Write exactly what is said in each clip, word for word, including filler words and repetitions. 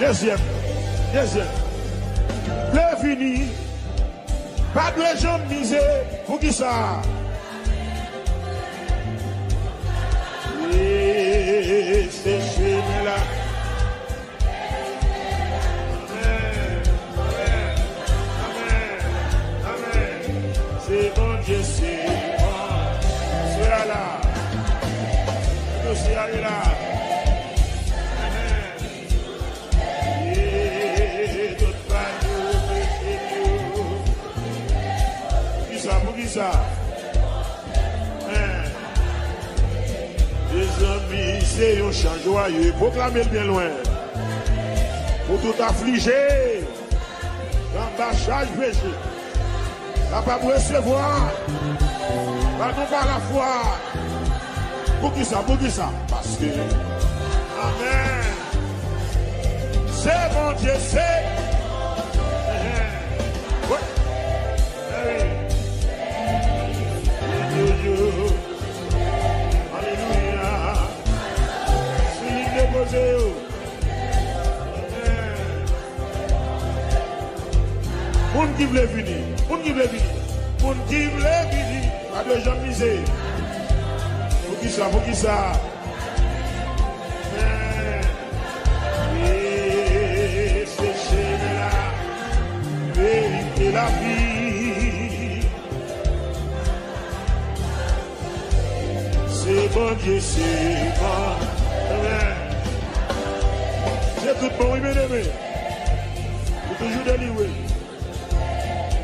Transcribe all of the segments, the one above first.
Dezyèm. Dezyèm. Vle vini. Pa dwe janm mize. Poukisa? E se chemen la. Amèn. Amèn. Amèn. Amèn. Se Bondye, se Bondye. Swe a la. Dosye a ye la. Amèn. Ye, tout fado peche yo. Poukisa, poukisa? Amèn. Mezanmi, se yon chan jwaye. Pwoklame l byen lwen. Pou tout aflije, anba chaj peche, kapab resevwa padon pa lafwa. Poukisa? Poukisa? Paske, amèn, se Bondye, se, wi. Alelouya. Alelouya. Sou li depoze yo. Moun ki vle vini, moun ki vle vini, moun ki vle vini, pa dwe janm mize. Poukisa, poukisa? E se chemen la, verite, lavi. Se Bondye, se Bondye. Amèn. Se tout bon, wi, byeneme. Ou toujou delivre.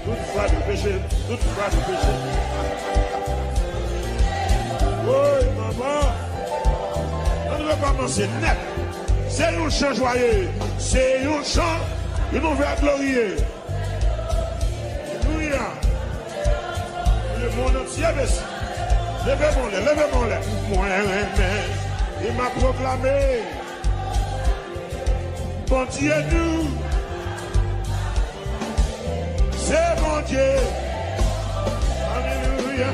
Tout fado peche, tout fado peche. Woy, manman. Ann rekòmanse nèt. Se yon chan jwaye. Se yon chan, yon nouvèl gloriye. Alelouya. Le monde entier, mesi. Leve men w anlè, leve men w anlè. Mwen renmen e m ap pwoklame Bondye nou. Se Bondye. Alelouya.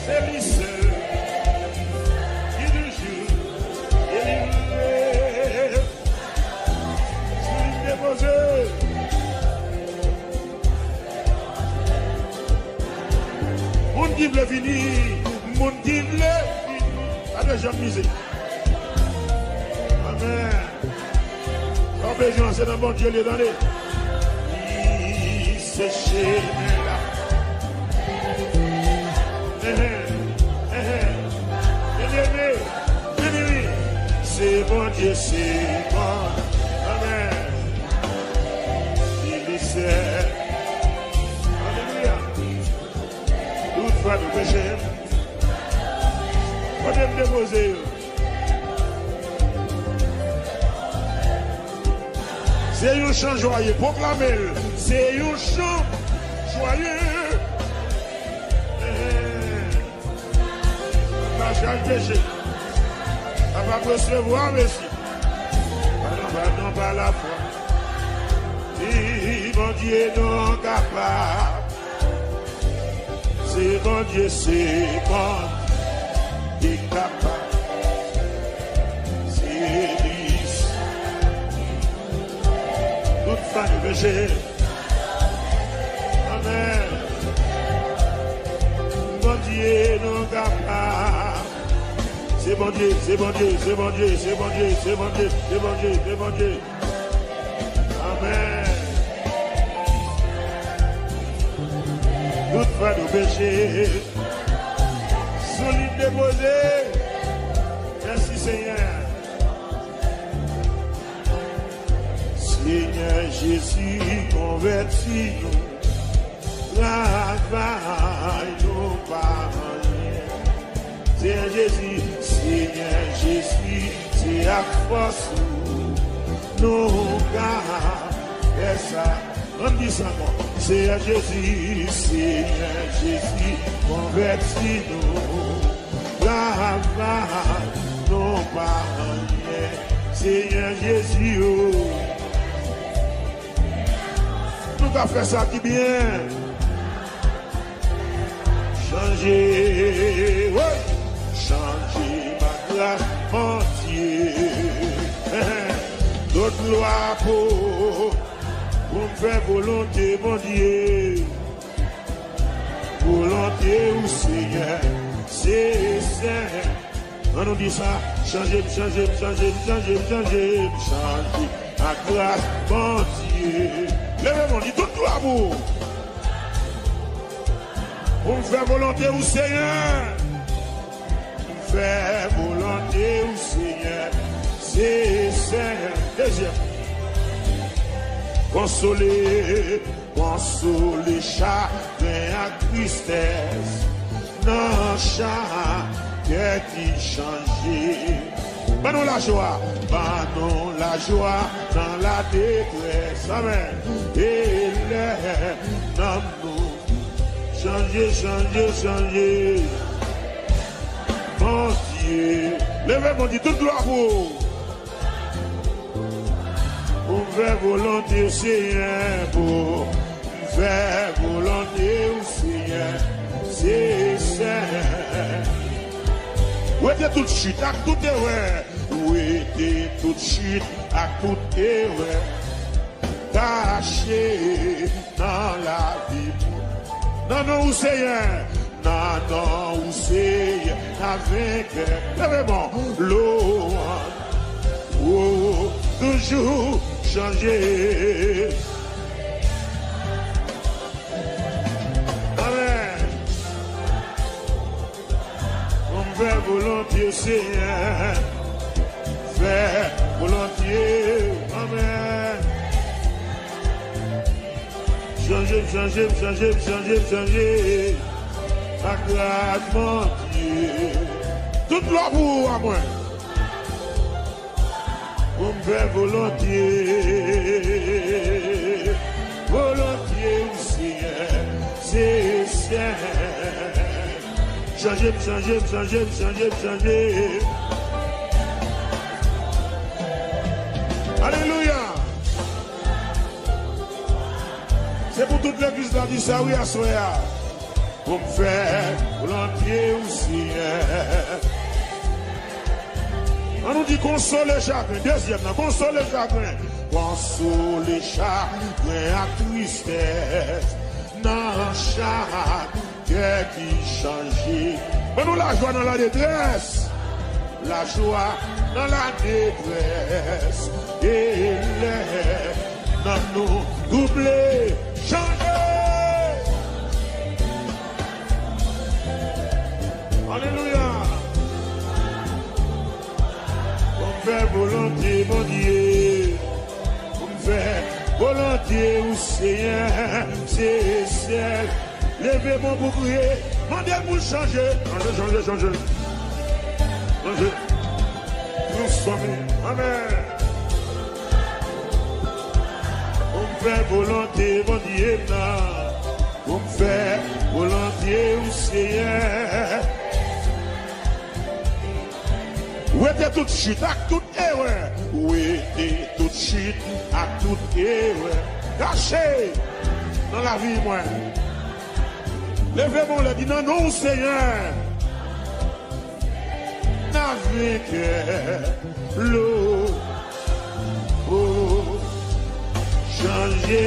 Se li sèl ki toujou delivre. Sou li depoze. Moun ki vle vini, moun ki vle vini, pa dwe janm mize. Amèn. Sa w bezwen an, se nan Bondye l ye, tande. Li se chemen la. Enhen, enhen. Byeneme, byeneme, se Bondye, se Bondye. Amèn. Li, li se. Alelouya. Tout fado peche. Kote m depoze yo? Se yon chan jwaye, pwoklame l. Se yon chan jwaye. Anba chaj peche. Kapab resevwa, mesi. Padon, padon pa lafwa. Di Bondye nou kapab. Se Bondye, se Bondye kapab. Se li. Tout fado peche. Amèn. Bondye nou kapab. Se Bondye, se Bondye, se Bondye, se Bondye, se Bondye, se Bondye, se Bondye. Amèn. Tout fado peche sou li depoze. Mèsi, Senyè. Senyè Jezi, konvèti nou. Travay nou pa anyen. Senyè Jezi, Senyè Jezi, se ak fòs ou nou ka fè sa. Ann di sa ankò. Senyè Jezi, Senyè Jezi, konvèti nou. Travay nou pa anyen. Senyè Jezi, o. Nou ka fè sa ki byen. Chanje, woy! Chanje m ak gras Bondye. Glwa pou, pou m fè volonte Bondye. Volonte ou, Senyè, se sen. An nou di sa, chanje m, chanje m, chanje m, chanje m, chanje m, chanje ak gras Bondye. Leve men, di tout glwa pou ou. Pou m fè volonte ou, Senyè. Pou m fè volonte ou, Senyè. Se, Senyè. Dezyèm. Konsole, konsole chagren ak tristès nan chak kè ki chanje. Ban nou lajwa, ban nou lajwa nan ladetrès. Amèn. E lè nanm nou chanje, chanje, chanje. Bondye, leve men, di tout glwa pou ou. Pou m fè volonte w, Senyè, pou m fè volonte w, Senyè, se sèl. Wete tout chit ak tout erè. Wete tout chit ak tout erè kache nan lavi m. Nan non w, Senyè, nan non w, Senyè, n a venkè. Leve men w, louanj, oh, toujou chanje. Amèn. Pou m fè volonte w, Senyè. Fè volonte w. Amèn. Chanje m, chanje m, chanje m, chanje m, chanje. Ak gras Bondye. Tout glwa pou ou a mwen. Pou m fè volonte, volonte w, Senyè, se sèl. Chanje m, chanje m, chanje m, chanje m, chanje. Alelouya! Se pou tout legliz la di sa, wi, aswè a. Pou m fè volonte w, Senyè. An nou di konsole chagren. Dezyèm nan, konsole chagren. Konsole chagren ak tristès nan chak kè ki chanje. Ban nou lajwa nan ladetrès. Lajwa nan ladetrès. E lè nanm nou double chanje. Alelouya. Pou m fè volonte Bondye. Pou m fè volonte w, Senyè, se sèl. Leve men w pou w kriye. Mande l pou l chanje. Chanje, chanje, chanje. Chanje. Transfòme. Amèn. Pou m fè volonte Bondye m nan. Pou m fè volonte w, Senyè. Wete tout chit ak tout erè. Wete tout chit ak tout erè kache nan lavi mwen. Leve men w anlè, di nan non w, Senyè. N a venkè. Lo, oh, chanje.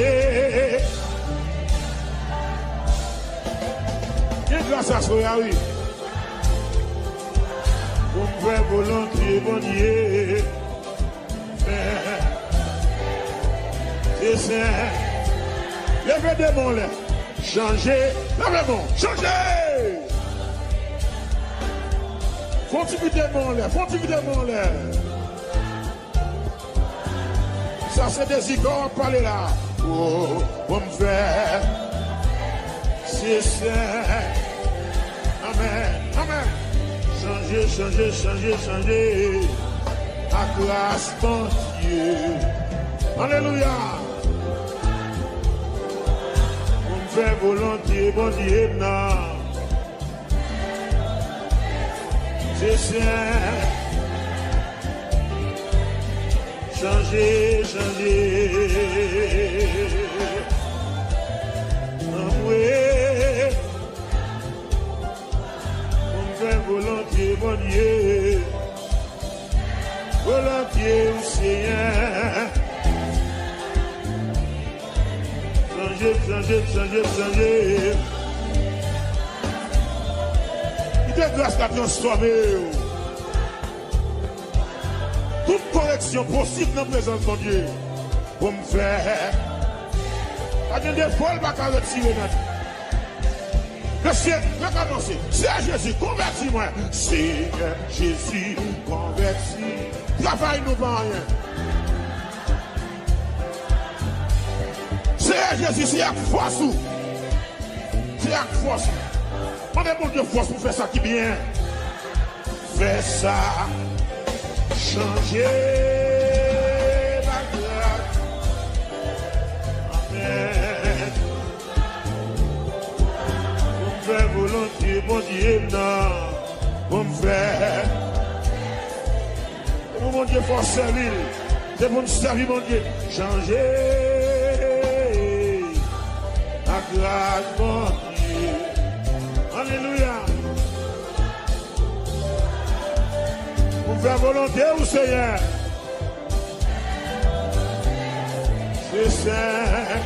Gen gras aswè a, wi. Pou m fè volonte Bondye. Se sèl. Leve de men w anlè. Chanje. Leve men w. Chanje. Fè yon ti pite men w anlè. Fè yon ti pite men w anlè. Sa se dezi kò w ap pale la. Oh, pou m fè. Se sèl. Amèn. Amèn. Chanje, chanje, chanje, chanje. Ak gras Bondye. Alelouya. Pou m fè volonte Bondye m nan. Se sèl. Chanje, chanje. Anmwe. Pou m fè volonte Bondye. Volonte w, Senyè. Chanje, chanje, chanje. Kite gras la transfòme w. Tout koreksyon posib nan prezans Bondye. Pou m fè. Pa gen defo l pa ka retire nan. Mesye, rekòmanse. Seyè Jezi, konvèti mwen. Seyè Jezi, konvèti. Travay nou pa anyen. Seyè Jezi, se ak fòs ou. Se ak fòs ou. Mande Bondye fòs pou fè sa ki byen. Fè sa chanje bagay. Amèn. Pou m fè volonte Bondye m nan. Pou m fè. Se pou Bondye fè w sèvi l. Se pou n sèvi Bondye. Chanje ak gras Bondye. Alelouya. Pou m fè volonte w, Seyè. Se sen.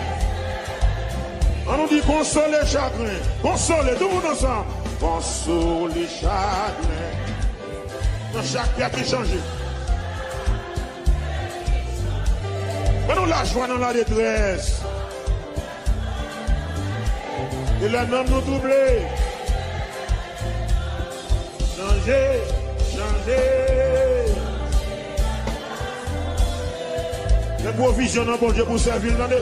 An nou di konsole chagren. Konsole, tout moun ansanm. Konsole chagren. Nan chak kè ki chanje. Ban nou lajwa nan ladetrès. E lè nanm nou twouble. Chanje, chanje. Gen pwovizyon nan Bondye pou sèvi l, tande.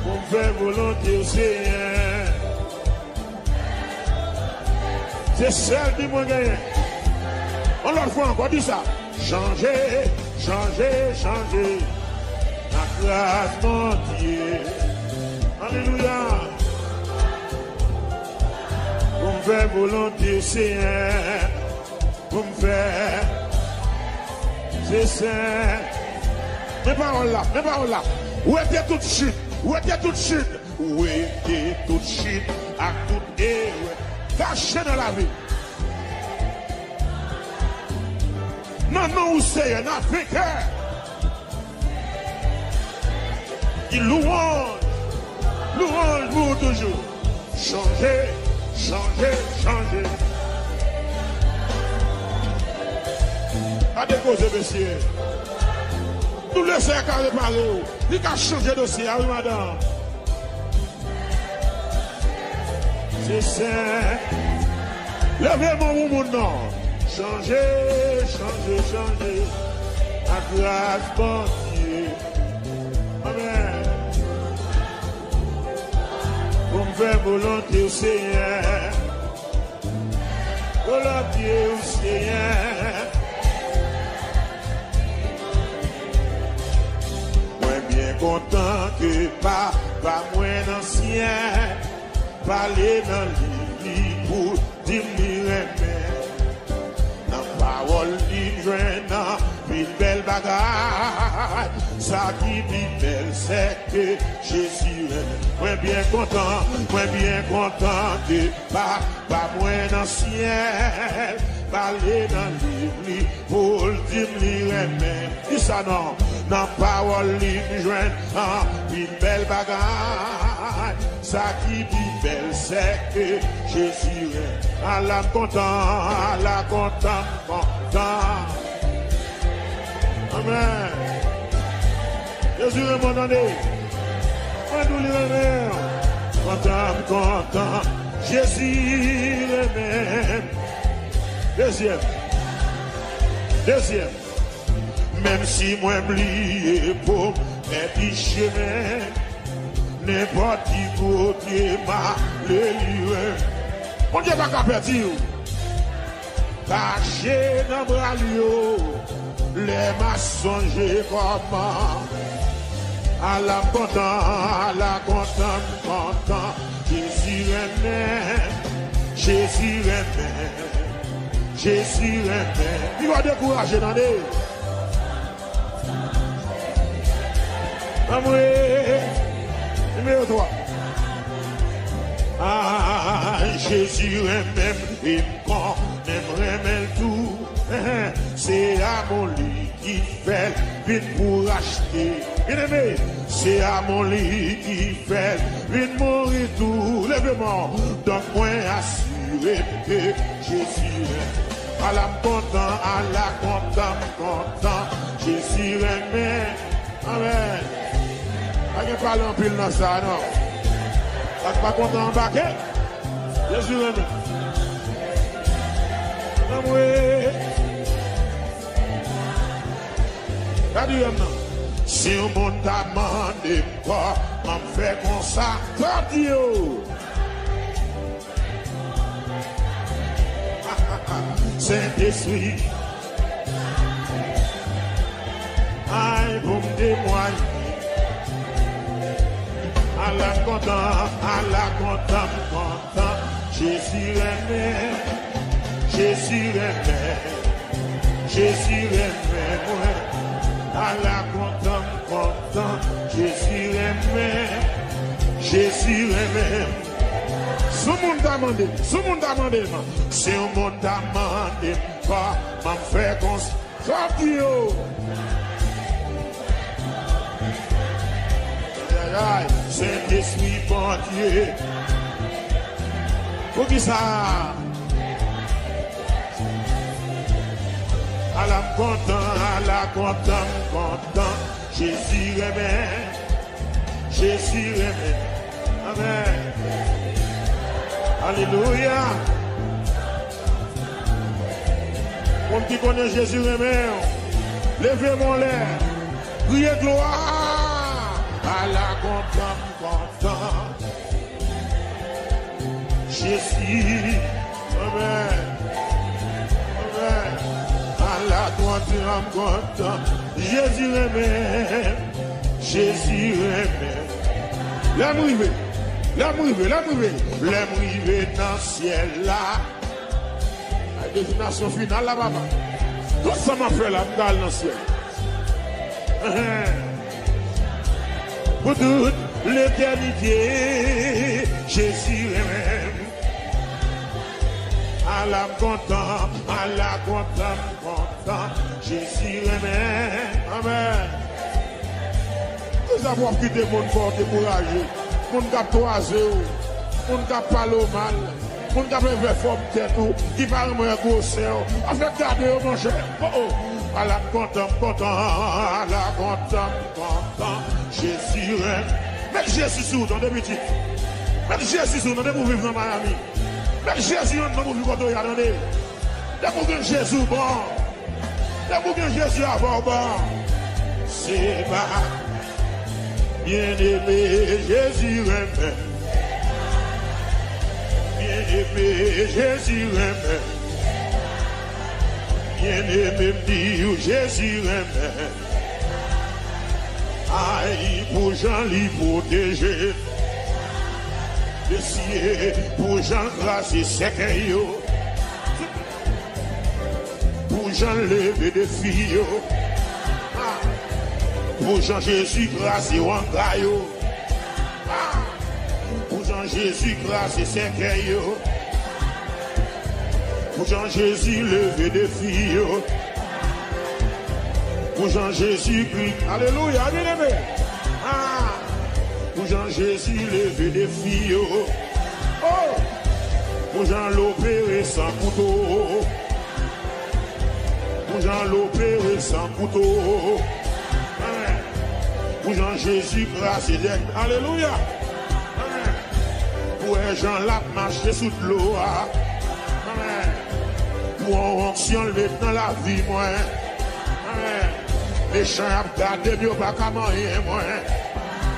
Pou m fè volonte w, Seyè. Se sèl bi mwen genyen. Yon lòt fwa ankò, di sa. Chanje, chanje, chanje. Nan gras Bondye. Alelouya. Pou m fè volonte Seyè. Pou m fè. Se sen. Men pawòl la, men pawòl la. Wete tout chit, wete tout chit. Wete tout chit ak tout erè. Kache nan lavi. Nan non ou Seyè, n a venkè. Ki louwanj, louwanj pou ou toujou. Chanje, chanje, chanje. Pa dekoze, mesye. Tout Leseyè ka repare w. Li ka chanje dosye a, wi, madanm. Se sen. Leve men w pou moun nan. Chanje, chanje, chanje. Ak gras Bondye. Amèn. Pou m fè volonte w, Seyè. Volonte w, Seyè. Mwen byen kontan ke Papa mwen nan syèl pale nan liv li pou di m li renmen. Nan pawòl li m jwenn anpil bèl bagay. Sa ki pi bèl, se ke Jezi renmen. Mwen byen kontan, mwen byen kontan ke Papa mwen nan syèl pale nan liv li pou l di m li renmen m. Di sa non, nan pawòl li m jwenn anpil bèl bagay. Sa ki pi bèl, se ke Jezi renmen. Ala m kontan, ala kontan, kontan. Amèn. Jezi renmen w, tande. Mwen di w li renmen w. Kontan m kontan. Jezi renmen m. Dezyèm. Dezyèm. Menm si mwen bliye pou m pèdi chemen, nenpòt ki kote m ale li renmen. Bondye pa ka pèdi w. Kache nan bra l yo, lè m a sonje kòman. Ala m kontan, ala kontan m kontan. Jezi renmen, Jezi renmen, Jezi renmen. Li pa dekouraje, tande. Anmwe. Nimewo twa. Ah, Jezi renmen m, e m konnen m renmen l tou. Se amou li ki fè l vin pou rachte. Byeneme, se amou li ki fè l vin mouri tou. Leve men w. Donk mwen asire ke Jezi renmen. Ala m kontan, ala kontan m kontan. Jezi renmen. Amèn. Pa gen pale anpil nan sa, non. Sa k pa kontan anbake. Jezi renmen. Anmwe. Gade yon nan. Si yon moun ta mande m kòman m fè konsa, sa w ap di yo? Sentespri, ay, pou m temwaye. Ala kontan, ala kontan m kontan. Jezi renmen, Jezi renmen, Jezi renmen mwen. Ala kontan m kontan, Jezi renmen, Jezi renmen. Si yon moun ta mande m, si yon moun ta mande m, si yon moun ta mande m kòman m fè konsa, sa w ap di yo? Ayayay, Sentespri Bondye. Poukisa? Ala m kontan, ala kontan m kontan. Jezi renmen. Jezi renmen. Amèn. Alelouya. Moun ki konnen Jezi renmen w, leve men w anlè. Kriye glwa. Ala kontan m kontan. Jezi. Amèn. Amèn. Ala kontan m kontan. Jezi renmen. Jezi renmen. Lè m rive. Lè m rive. Lè m rive. Lè m rive nan syèl la. Ay, destinasyon final la, papa. Tout sa m ap fè la, m ka al nan syèl. Pou tout letènite, Jezi renmen m. Ala m kontan, ala kontan m kontan. Jezi renmen. Amèn. Poukisa w ap kite moun fè w dekouraje? Moun k ap kwaze w, moun k ap pale w mal, moun k ap leve fòm tèt ou, ki pa renmen wè gwosè w. Anfèt, gade yo, monchè. Oh, oh. Ala m kontan, m kontan, ala kontan, m kontan. Jezi renmen. Met Jezi sou ou, tande pitit. Met Jezi sou ou, tande pou w viv nan Miami. Met Jezi anndan pou w viv kote w ye a, tande. Depi w gen Jezi, w bon. Depi w gen Jezi avè w, w bon. Se pa Byeneme, Jezi renmen. Byeneme, Jezi renmen. Byeneme, m di w, Jezi renmen. Ay, pou jan li pwoteje. Mesye, pou jan l kraze sèkèy yo. Pou jan l leve defi yo. Ah. Pou jan Jezi kraze wanga yo. Ah. Pou jan Jezi kraze sèkèy yo. Pou jan Jezi leve defi yo. Pou jan Jezi kri. Alelouya, byeneme. Ah. Pou jan Jezi leve defi yo. Oh! Pou jan l opere san kouto. Pou jan l opere san kouto. Amèn. Pou jan Jezi kraze dèk. Alelouya. Amèn. Pou wè jan l ap mache sou dlo a. Amèn. Pou yon onksyon l met nan lavi mwen. Amèn. Mechan y ap gade m, yo pa ka manyen mwen.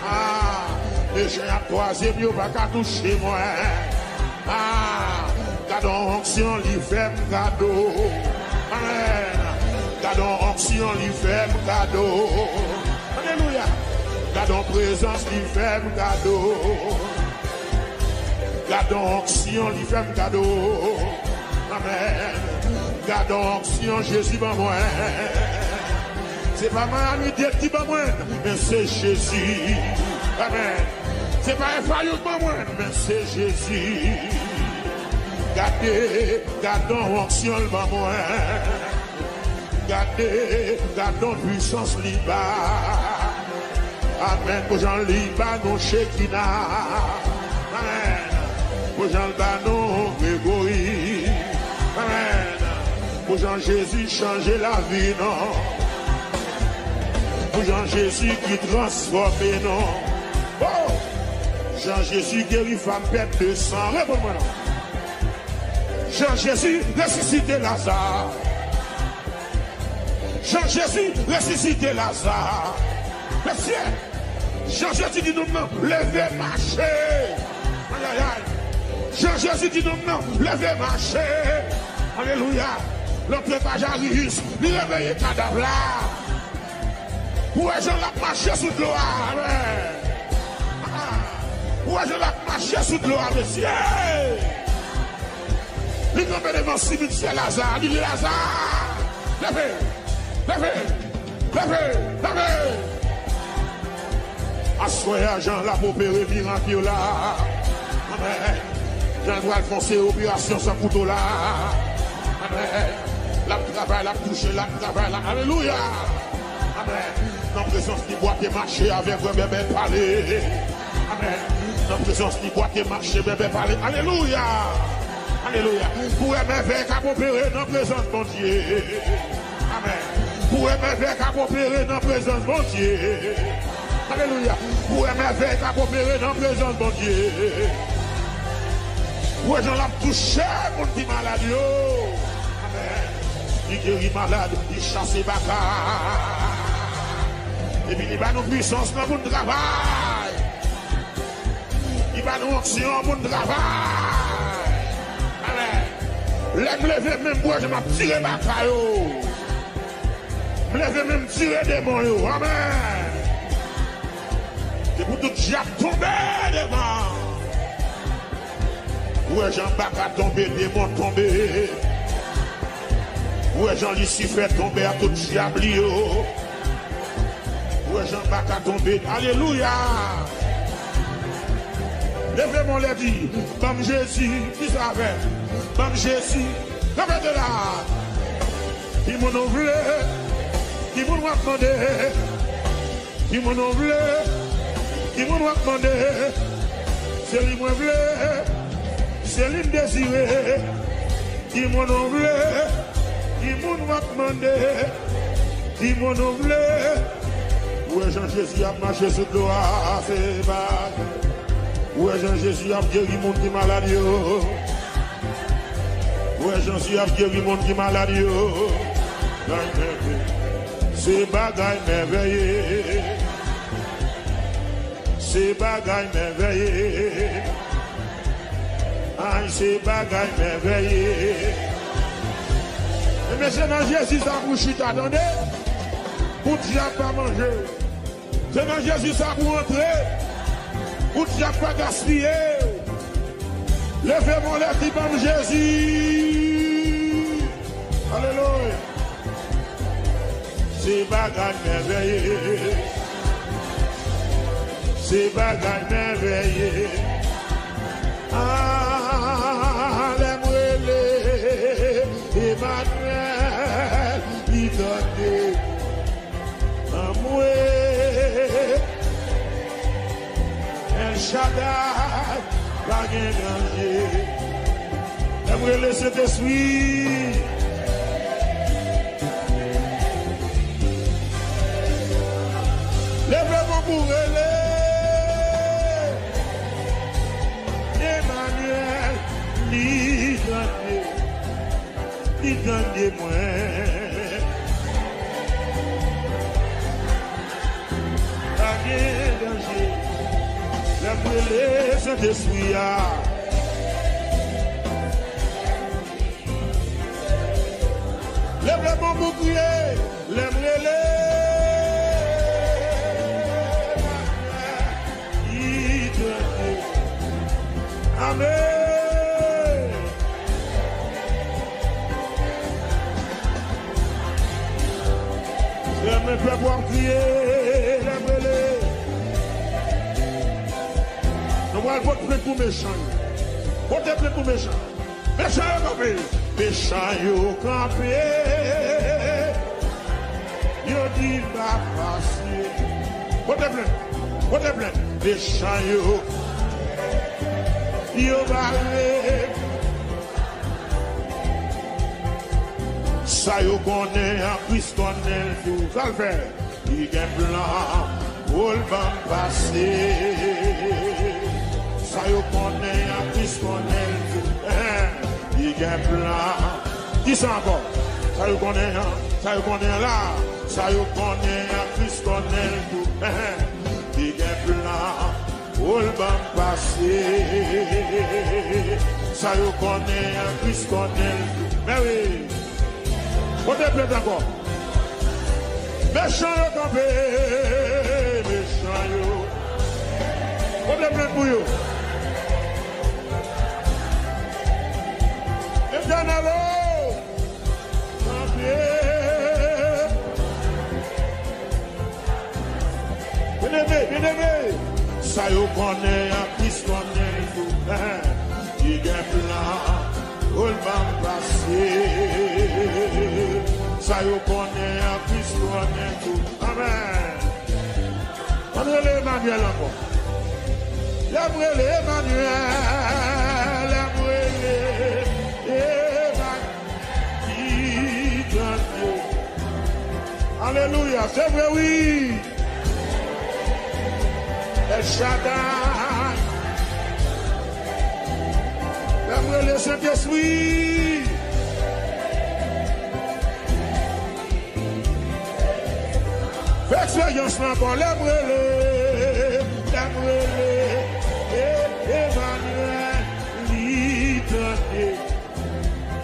Ah, mechan y ap kwaze m, yo pa ka touche mwen. Ah, gade yon onksyon li fè m kado. Amèn. Gade yon onksyon li fè m kado. Alelouya. Gade yon prezans li fè m kado. Gade yon onksyon li fè m kado. Amèn. Gade yon onksyon Jezi ban mwen. Se pa Miami Dade ki ban mwen, men se Jezi. Amèn. Se pa F I U k ban mwen, men se Jezi. Gade, gade yon onksyon l ban mwen. Gade, gade yon pwisans li ba. Amèn. Pou jan li ba nou Chekina. Amèn. Pou jan l ba nou Gregori. Amèn. Pou jan Jezi chanje lavi nou. Pou jan Jezi ki transfòme nou. Oh! Jan Jezi geri fanm pèt de san. Reponn mwen non. Jan Jezi resisite Laza. Jan Jezi resisite Laza. Mesye, jan Jezi di nonm nan, leve mache. Ayayay. Jan Jezi di nonm nan, leve mache. Alelouya. Lòt leta Jairus, li reveye kadav la. Ou wè jan l ap mache sou dlo a. Amèn. Ah. Ou wè jan l ap mache sou dlo a, mesye. Li kanpe devan simityè Laza, li di, Laza, leve, leve, leve, leve. Aswè a, jan l ap opere mirak yo la. Amèn. Jan l pral fè yon seri operasyon san kouto la. Amèn. L ap travay, l ap touche, l ap travay la. Alelouya. Amèn. Nan prezans li, bwate mache avèk vre bèbè pale. Amèn. Nan prezans li, bwate mache bèbè pale. Alelouya. Alelouya. Pou wè mèvèy k ap opere nan prezans Bondye. Amèn. Pou wè mèvèy k ap opere nan prezans Bondye. Alelouya. Pou wè mèvèy k ap opere nan prezans Bondye. Pou wè jan l ap touche moun ki malad yo. Amèn. Li geri malad, li chase baka. Epi li ba nou pwisans nan pou n travay. Li ba nou onksyon pou n travay. Amèn. Lè m leve men m, pou wè jan m ap tire baka yo. M leve men m, tire demon yo. Amèn. Se pou tout dyab tonbe devan. Ou wè jan baka tonbe, demon tonbe. Ou wè jan Lisifè tonbe ak tout dyab li yo. Ou wè jan baka tonbe. Alelouya. Leve men w lè di, ban m Jezi, di sa avè m. Ban m Jezi. Kanpe de la. Ki moun ou vle? Ki moun w ap mande? Ki moun ou vle? Ki moun w ap mande? Se li mwen vle. Se li m dezire. Ki moun ou vle? Ki moun w ap mande? Ki moun ou vle? Ou wè jan Jezi ap mache sou dlo a, se bagay. Ou wè jan Jezi ap geri moun ki malad yo. Ou wè jan Jezi ap geri moun ki malad yo. Bagay mèvèye. Se bagay mèvèye. Se bagay mèvèye. Ay, se bagay mèvèye. Ebyen, se nan Jezi sa pou chita, tande. Pou dyab pa manje. Se nan Jezi sa pou antre. Pou dyab pa gaspiye. Leve men w lè di ban m Jezi. Alelouya. Se bagay mèvèye. Se bagay mèvèye. Ah, lè m rele Emmanuel, li tande. Anmwe, El Shaddai, pa gen danje. Lè m rele Sentespri. Leve men w pou rele. Emmanuel, li tande. Li tande mwen. Pa gen danje. Lè m rele Sentespri a. Leve men w pou kriye. Lè m rele. Li tande. Amèn. Frè m, pèp w ap kriye, lè m rele. Nou pral pote plent pou mechan yo. Pote plent pou mechan. Mechan yo kanpe. Mechan yo kanpe. Yo di m pa pase. Pote plent. Pote plent. Mechan yo. Yo bare. Sa yo konnen an Kris konnen l tou. Sa l fè? Li gen plan pou l ban m pase. Sa yo konnen an Kris konnen l tou. Eh, li gen plan. Ki sa ankò? Sa yo konnen an, sa yo konnen an la. Sa yo konnen an Kris konnen l tou. Eh, li gen plan pou l ban m pase. Sa yo konnen an Kris konnen l tou. Men wi. Pote plent ankò. Mechan yo kanpe, mechan yo. Pote plent pou yo. Etènèl o, kanpe. Byeneme, byeneme, sa yo konnen an Kris konnen tou. Li gen plan pou l ban m pase. Sa yo konnen an Kris konnen tou. Amèn. Ann rele Emanyèl ankò. Lè m rele Emanyèl, lè m rele Emanyèl, li tande. Alelouya, se vre wi. El Shaddai. Lè m rele Sentespri. Fè eksperyans lan ankò, lè m rele, lè m rele, e, Emanyèl, li tande.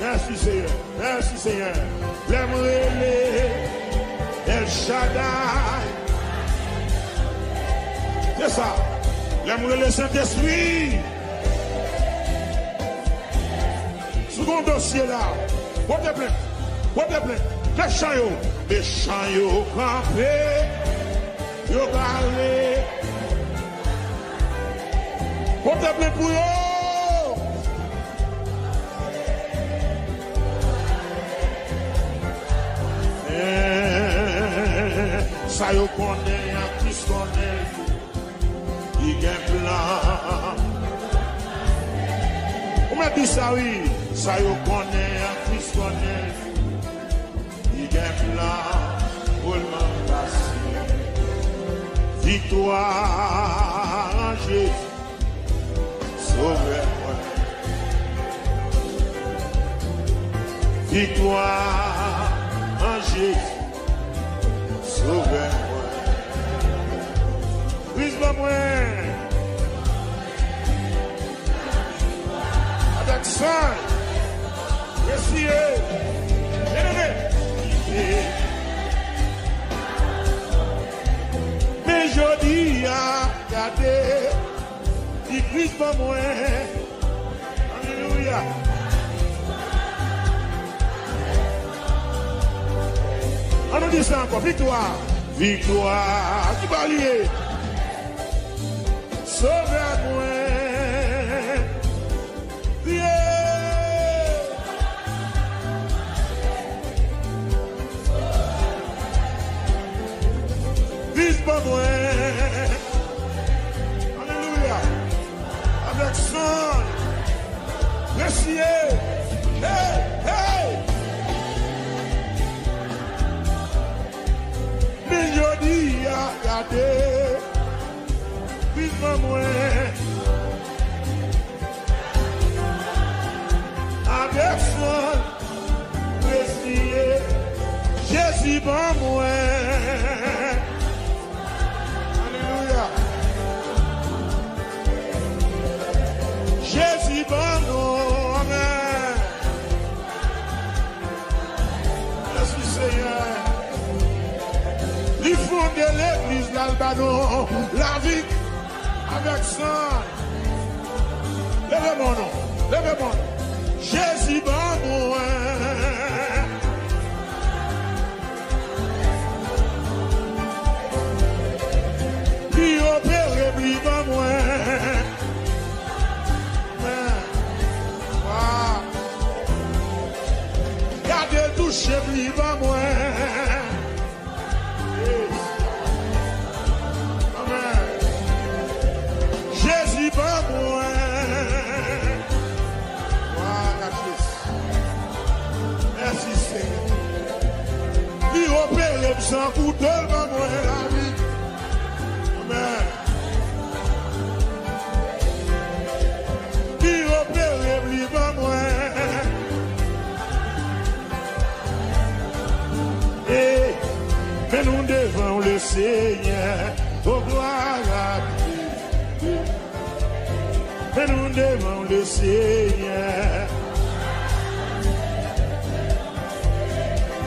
Mèsi, Senyè. Mèsi, Senyè. Lè m rele El Shaddai. Se sa. Lè m rele Sentespri. Si w gen yon dosye la, pote plent. Pote plent. Mechan yo. Mechan yo kanpe. Yo bare. Pote plent pou yo. Men, sa yo konnen an Kris konnen l tou. Li gen plan. Ou mèt di sa wi. Sa yo konnen an Kris konnen l tou. Li gen plan pou l ban m pase. Viktwa an Jezi, Sovè mwen. Viktwa an Jezi, Sovè mwen. Kris ban mwen. Avèk san l, resiye, byeneme. Men jodi a, gade, li Kris ban mwen. Alelouya. Ann nou di sa ankò. Viktwa. Viktwa. Ki bò li ye? Sovè mwen. Priye. Kris ban mwen. Alelouya. Avèk san l, resiye. Hey, hey. Men jodi a, gade. Kris ban mwen. Avèk san l, resiye. Jezi ban mwen. Alelouya. Jezi ban nou. Amèn. Mèsi, Senyè. Li fonde legliz la, l ba nou lavi avèk san l. Leve men w non. Leve men w non. Jezi ban mwen. Li opere m, li ban mwen. Gade l touche m, li ban mwen. Yes. M san kouto l ban mwen lavi. Amèn. Li opere m, li ban mwen. E, men nou devan Lesenyè. O, glwa a Dye. Men nou devan Lesenyè.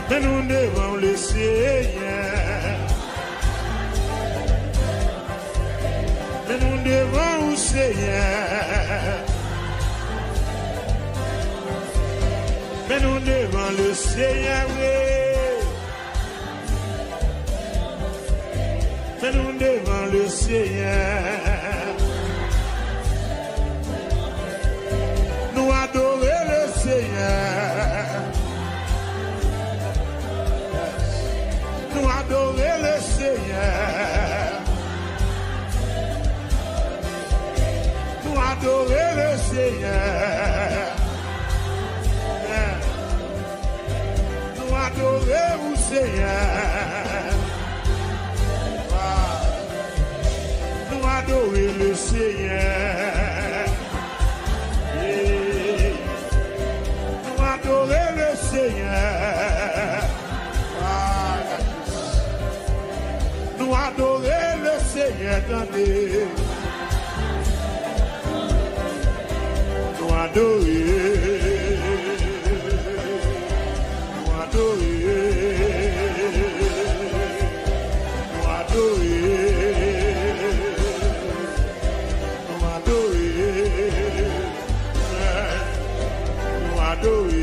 Men nou devan Lesenyè. Men nou devan ou, Senyè. Men nou devan Lesenyè, wi. Men nou devan Lesenyè. Nou adore Lesenyè. Nou adore Lesenyè. Nou adore Lesenyè. Nou adore ou, Senyè. Ah. Nou adore Lesenyè. Yeah. Nou adore Lesenyè. Ah, la Nou adore Lesenyè, tande. Nou adore. Nou adore. Nou adore. Nou adore. Nou adore.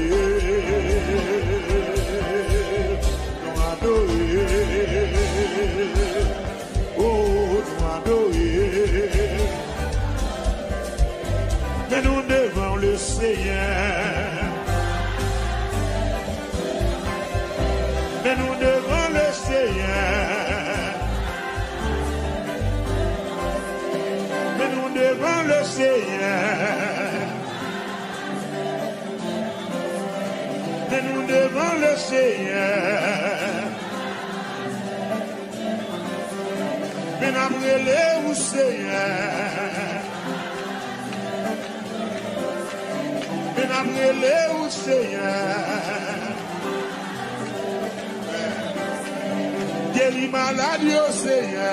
Nou adore. Oh, nou adore. Men nou devan Lesenyè. Men nou devan Lesenyè. Men nou devan Lesenyè. Men nou devan Lesenyè. Men n ap rele ou, Senyè. Men n ap rele ou, Senyè. Geri malad yo, Senyè.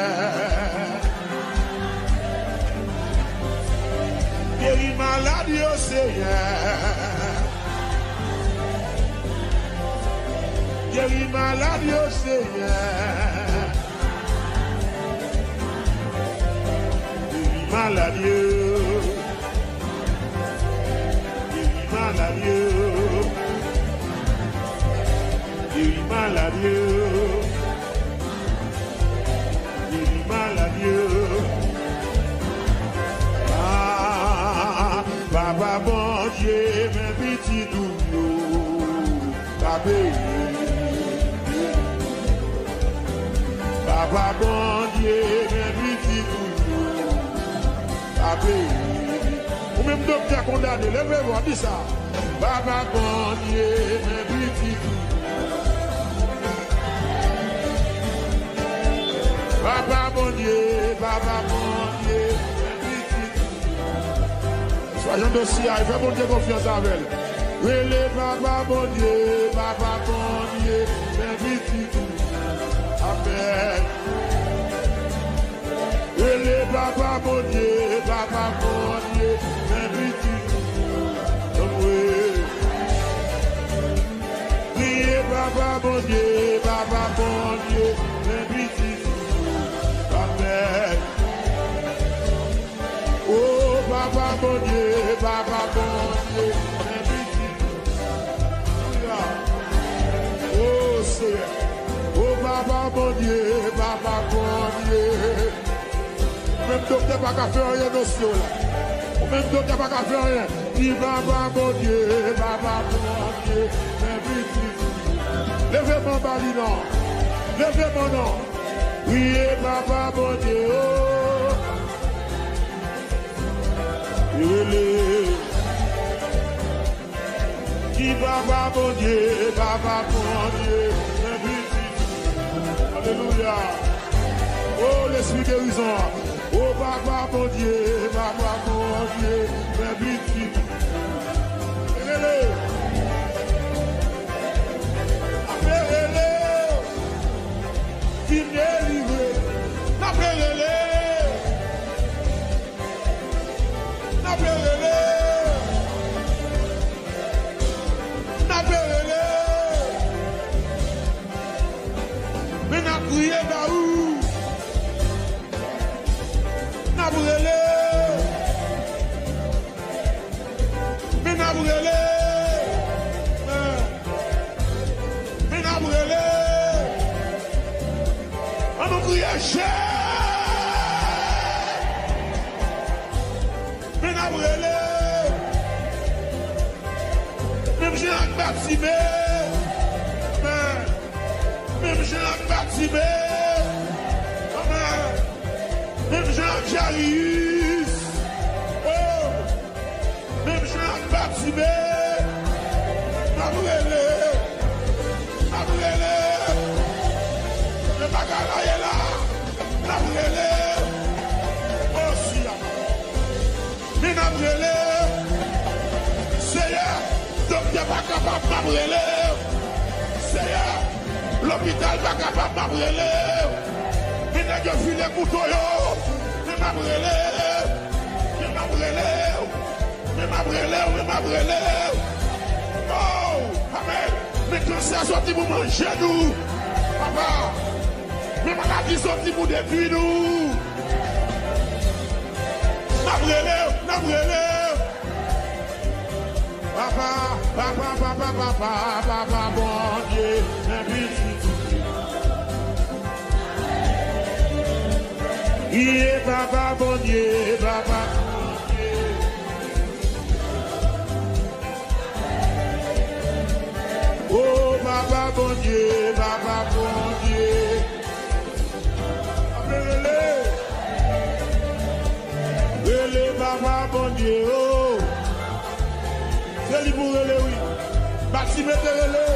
Geri malad yo, Senyè. Geri malad yo, Senyè. Geri malad yo. Geri malad yo. Geri malad yo. Geri malad yo. Ah, Papa Bondye, men pitit ou yo. Pa peye. Papa Bondye, men pitit ou yo. Pa peye. Ou menm doktè kondane, leve vwa, di sa. Papa Bondye, men pitit ou yo. Papa Bondye, Papa Bondye, men pitit ou yo. Swa jan dosye a ye, fè Bondye konfyans avè l. Rele Papa Bondye, Papa Bondye, men pitit ou. Amèn. Rele Papa Bondye, Papa Bondye, men pitit ou. Donk, wi. Priye Papa Bondye, Papa Bondye, men pitit ou. Amèn. O Papa Bondye, Papa Bondye, men pitit ou. Alelouya. O Seyè. O Papa Bondye, Papa Bondye. Ou menm doktè pa ka fè anyen nan sye w la. Ou menm doktè pa ka fè anyen. Di Papa Bondye, Papa Bondye, men pitit ou. Leve men w ba li non. Leve men w non. Priye Papa Bondye, o. Rele. Di Papa Bondye, Papa Bondye, men pitit ou. Alelouya. O, lespri gerizon an. O, Papa Bondye, Papa Bondye, fè pitit. Rele. N ap rele. Vin delivre. N ap rele. N ap rele. N ap rele. Men n ap kriye ba ou. N ap rele. Men n ap rele. Men n ap rele. An nou kriye Jezi. Men n ap rele. Menm jan ak Batime. Men, menm jan ak Batime. Amen. Menm jan ak Jayis. Oh. Menm jan ak Batime. N ap rele. N ap rele. Men bagay la ye la. N ap rele. Oh, si a. Men n ap rele. Seyè, doktè pa kapab, m ap rele. Seyè, lopital pa kapab, m ap rele. Men nèg yo file kouto yo. Men m ap rele. Men m ap rele. Men m ap rele, men m ap rele. Oh, amen. Men kansè soti pou manje nou. Papa, men maladi soti pou detwi nou. N ap rele, n ap rele. Papa, papa, papa, papa, papa Bondye, men pitit. Iye, papa Bondye, papa Bondye. O, papa Bondye, papa Bondye. Ape rele. Rele papa Bondye, o. Se li pou rele, wi. Batime te rele.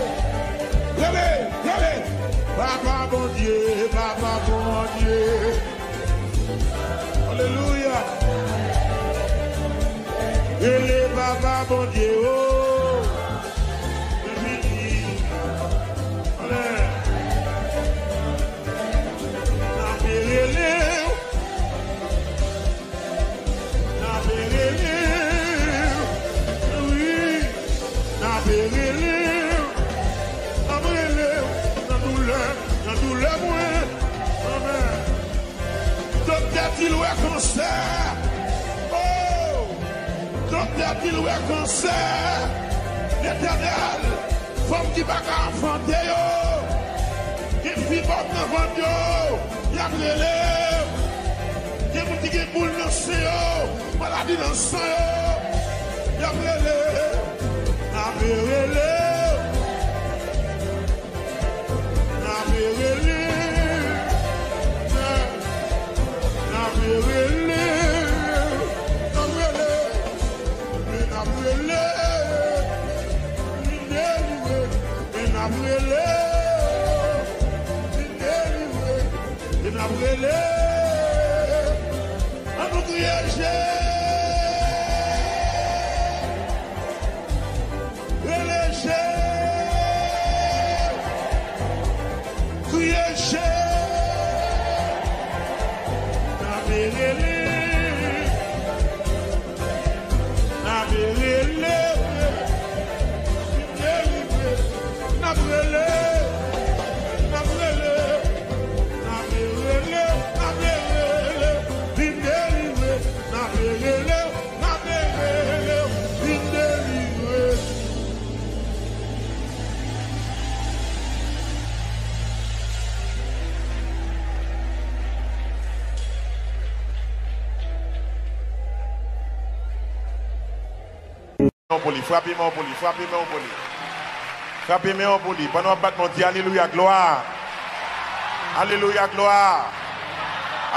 Rele, rele. Papa Bondye, papa Bondye. Alelouya. Rele papa Bondye, o. Vini. Anlè. N ape rele w. N ape rele w. Wi. N ape rele w. N ap rele w. Nan doulè, nan doulè mwen. Amen. Doktè di l wè kansè. Oh! Doktè di l wè kansè. Letènèl, fanm ki pa ka anfante yo, gen fibòm nan vant yo, y ap rele. Gen moun ki gen boul nan sen yo, maladi nan san yo, y ap rele. N ape rele. N ape rele, n ape rele, n ap rele, men n ap rele, vin delivre, men n ap rele, vin delivre, men n ap rele. An nou kriye Jezi! Rele Jezi! Kriye Jezi! N ape rele, n ape rele, vin delivre, n ap rele, n ap rele, n ape rele, n ape rele, vin delivre, n ape rele. N ape rele w, vin delivre. Pou li, frape men w pou li, frape men w pou li. Frape men w pou li. Pandan w ap bat men w, di, alelouya, glwa. Alelouya, glwa.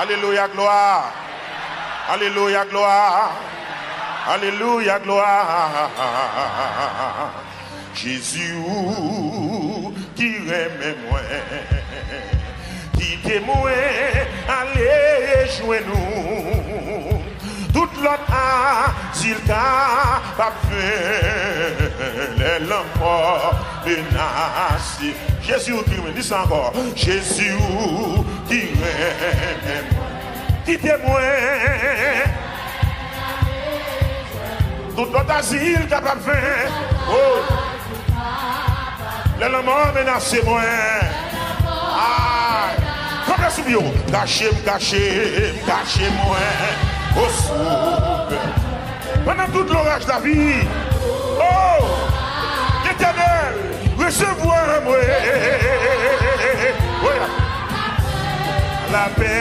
Alelouya, glwa. Alelouya, glwa. Alelouya, glwa. Jezi, ou ki renmen mwen. E mwen ale rejwenn ou. Tout lòt azil kapab ven lè lanmò menase. Jezi ou ki renmen, di sa ankò. Jezi ou ki renmen mwen. Kite mwen. Tout lòt azil kapab ven. Oh. Lè lanmò menase mwen. Ay. Kanpe sou pye w. Kache m, kache m, kache mwen. O Sovè. Pandan tout loraj lavi. Oh. Letènèl, resevwa mwen. Wi. Lapè.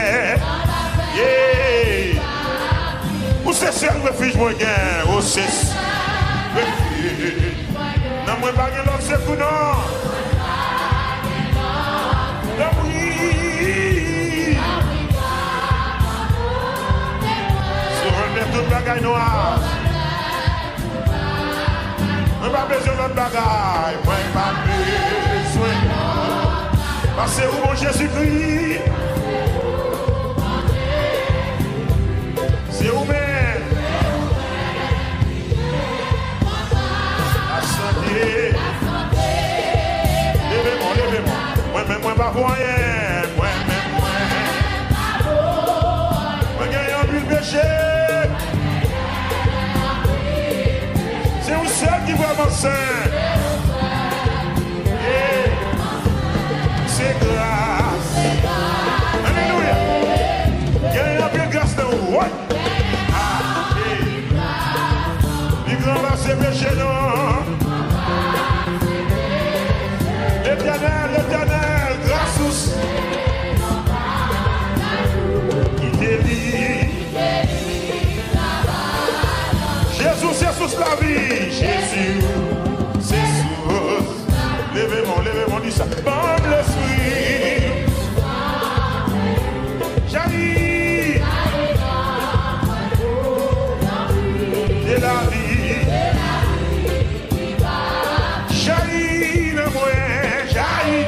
Yeah. Ou se sèl refij mwen gen. Ou se sèl refij. Nan mwen pa gen lòt sekou non. Tanpri. Sovè m tout bagay nwa. Mwen pa bezwen lòt bagay. Mwen pa bezwen lòt. Pase ou bon Jezikri. Se ou menm. Lasante. Leve men w, leve men w. Mwen menm mwen pa pou anyen. Mwen menm mwen. Mwen genyen anpil peche. Se ou sèl ki vrèman sen. Yeah. Se gras. Alelouya. Genyen anpil gras nan ou. Woy. Ah, yeah. Li gran pase peche nou. Letènèl, Letènèl, gras ou kite li. Jezi se sous lavi. Jezi se sous. Leve men w, leve men w, di sa. Ban m lespri. Jayi. De lavi. Jayi nan mwen, jayi.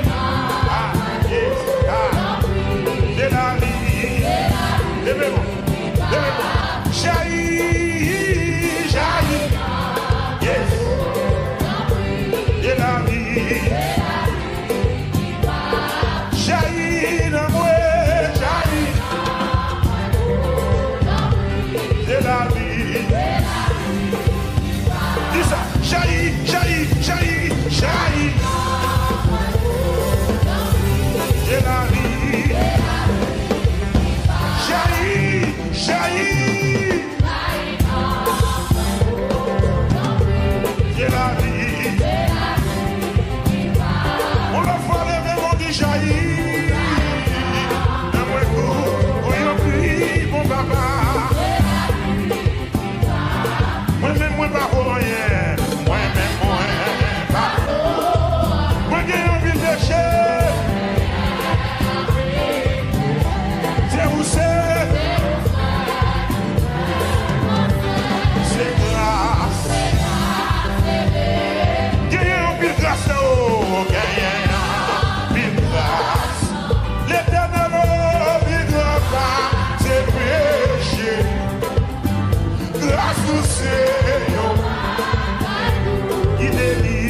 Ah, yes, ah. De lavi. Leve men w. Jayi, jayi, yes. De lavi. Jayi nan mwen, jayi. De lavi. Di sa, jayi, jayi, jayi, jayi. De lavi. Jayi, jayi. De lavi. Yon lòt fwa, leve men w, di jayi. Nan mwen kou, kou yon pli bon papa. Mwen menm mwen pa vo anyen. Mwen menm mwen pa vo. Mwen gen anpil peche. Se ou se. Se gras. Genyen anpil gras nan ou. Genyen anpil gras. Letènèl o, pi gran pase peche. Gras ou se yon ki deli.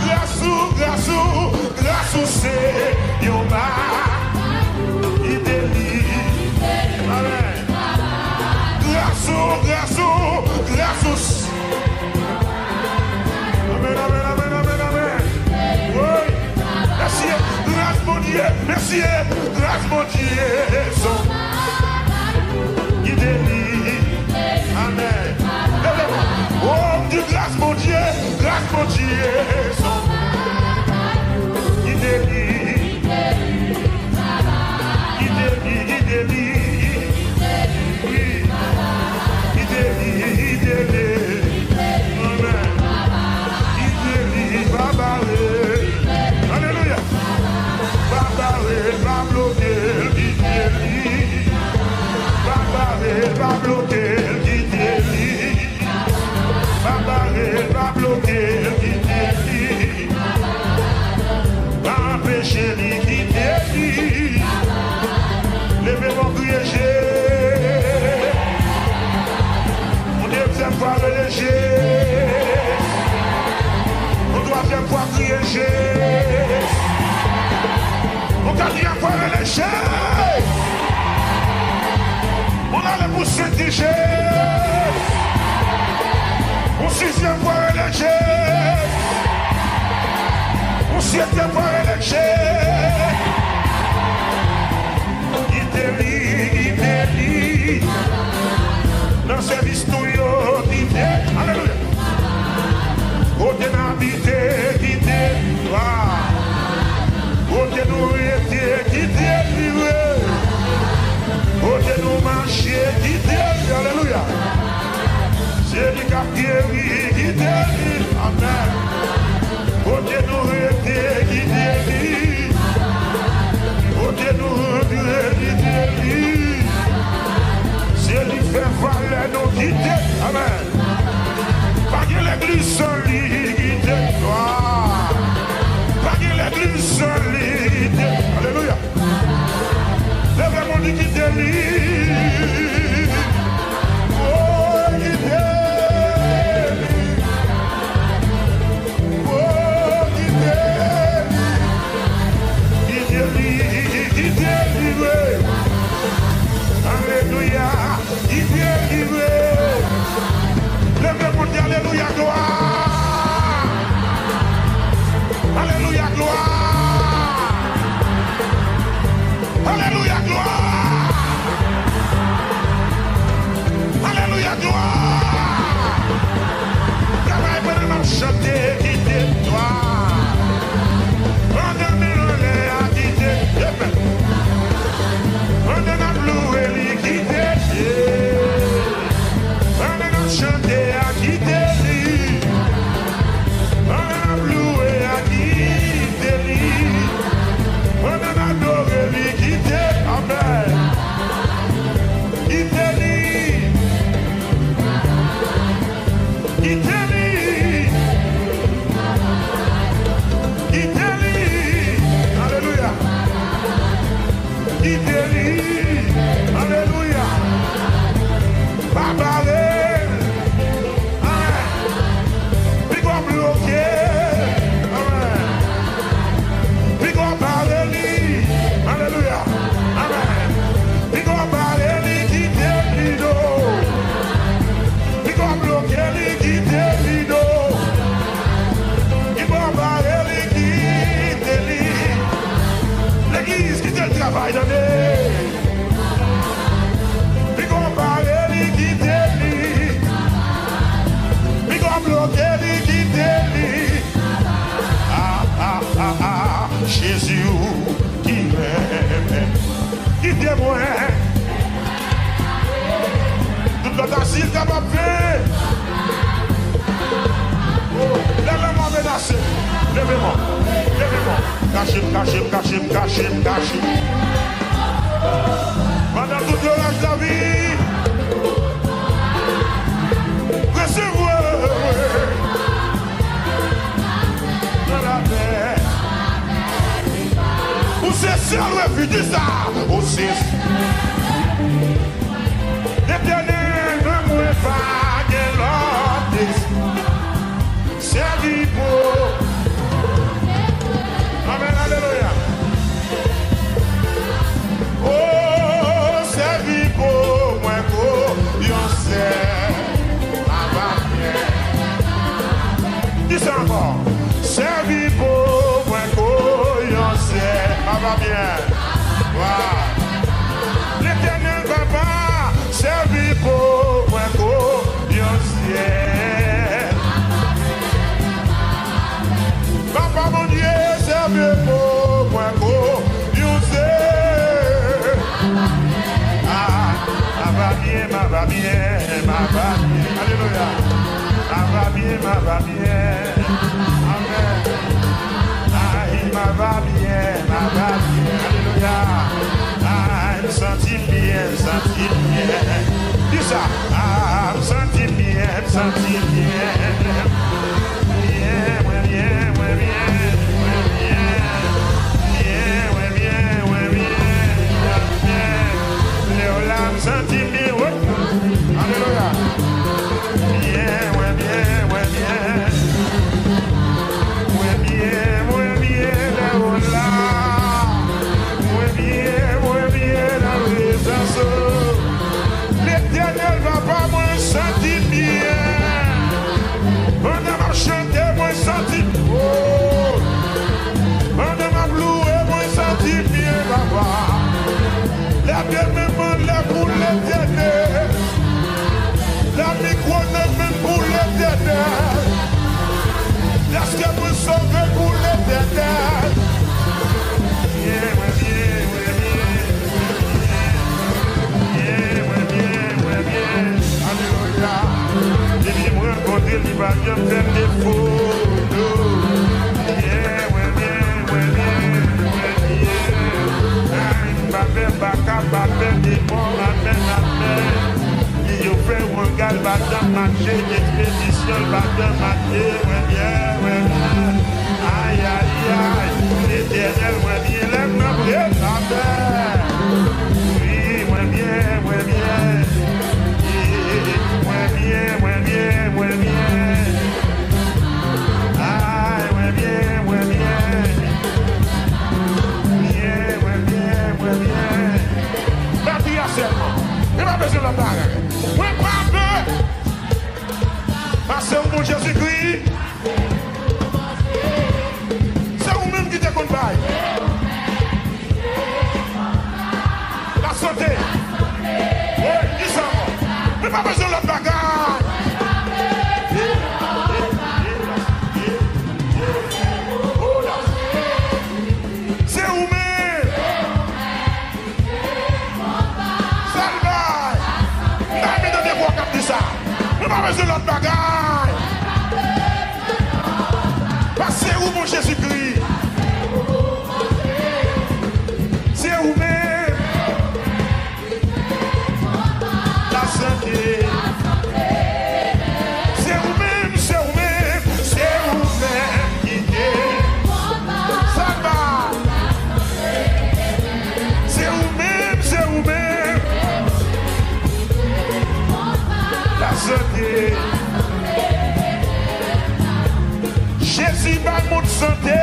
Gras ou, gras ou, gras ou se yon ba ki deli. Amèn. Gras ou, gras ou, gras ou s- Amèn, amèn, amèn, amèn, amèn. Woy. Mèsi, gras Bondye. Mèsi, gras Bondye. Son ki deli. Amèn. Leve men w. Oh, m di gras Bondye. Gras Bondye. Son ki deli. Kite li, kite li. Wi. Kite li, kite li. Amèn. Kite li, pa bare. Alelouya. Pa bare, pa bloke l, kite li. Fwa kriye Jezi. Yon katriyèm fwa rele Jezi. Moun ale pou sent li Jezi. Yon sizyèm fwa rele Jezi. Yon setyèm fwa rele Jezi. Kite li, kite li. Nan sèvis nou yo, kite. Alelouya. Kote n abite, kite li. Wa. Kote nou rete, kite li, wi. Kote nou mache, kite li. Alelouya. Se li k ap geri, kite li. Amèn. Kote nou rete, kite li. Kote nou rantre, kite li. Se li fè valè nou, kite. Amèn. Pa gen legliz san li, kite. Glwa. Pa gen legliz san li, kite. Alelouya. Leve men w, di kite li. Oh, kite li. Oh, kite li. Kite li, kite li, wi. Alelouya. Li delivre. Leve pou di alelouya, glwa. Alelouya, glwa. Alelouya, glwa. Alelouya, glwa. Travay pandan n ap chante, kite glwa. Pandan men anlè a, kite. Amen. Pandan n ap louwe li, kite li. Pandan n ap chante a, kite li. Pandan n ap louwe a, kite li. Pandan n adore li, kite. Amen. Kite li. Kite li. Kite li. Alelouya. Kite li. Alelouya. Pa bare l. Amen. Piga w bloke. Amen. Piga w bare li. Alelouya. Amen. Piga w bare li, kite li do. Piga w bloke li, kite li do. Piga w bare li, kite li. Legliz, kite l travay, tande. Piga w bare li, kite li. Piga w bloke li, kite li. Ah, ah, ah, ah, Jezi ou ki renmen. Kite mwen. Tout lòt azil kapab ven. Oh, lè lanmò menase, leve men w, leve men w. Kache m, kache m, kache m, kache m, kache m. Pandan tout loraj lavi, resevwa. Nan lapè. Ou se sèl refi, di sa. Ou se Letènèl, nan mwen pa gen lòt espwa. Sèvi pou. Amèn, alelouya. Oh, sèvi pou mwen kou yon sèl. Papa byen. Di sa ankò. Sèvi pou mwen kou yon sèl. Papa byen. Wa. Letènèl papa, sèvi pou mwen kou yon sèl. Papa Bondye, sèvi pou mwen kou yon sèl. Ah, ma va byen, ma va byen, ma va byen. Alelouya. Ma va byen, ma va byen. Amèn. Ay, ma va byen, ma va byen. Alelouya. Ay, m santi m byen, m santi m byen. Di sa. Ah, m santi m byen, m santi m byen. Byen, mwen byen, mwen byen, mwen byen. Byen, mwen byen, mwen byen, mwen byen. Lè w la, m santi m byen. Wop. Alelouya. Byen, mwen byen, mwen byen. Mwen Byen, mwen byen, mwen byen. Byen, mwen byen, mwen byen. Alelouya. Depi mwen rankontre l, li pa janm fè m defo, non. Byen, mwen byen, mwen byen, mwen byen. Ay, m pa pè, m pa ka, pa pè demon, amèn, amèn. Li yo fè w anga, l pa janm mache, ekspedisyon, l pa janm mache, mwen byen, mwen byen. Ay, ay, ay, Letènèl, mwen byen, lè m nan pre, pa pè. Wi, mwen byen, mwen byen. Mwen byen, mwen byen, mwen byen. Ay, mwen byen, mwen byen. Byen, mwen byen, mwen byen. Batri a sèlman. Li pa bezwen lòt bagay. Mwen pa pè. Pase ou bon Jezikri. Se ou menm ki te konn bay lasante. Wi, di sa ankò. Mwen pa bezwen lòt bagay. Se ou menm. Sèl bay. M ta renmen tande vwa k ap di sa. Mwen pa bezwen lòt bagay. Pase ou bon Jezikri. Se ou menm. Lasante. Se ou menm, se ou menm, se ou menm ki te. Sèl bay. Se ou menm, se ou menm. Lasante. Jezi bay moun sante.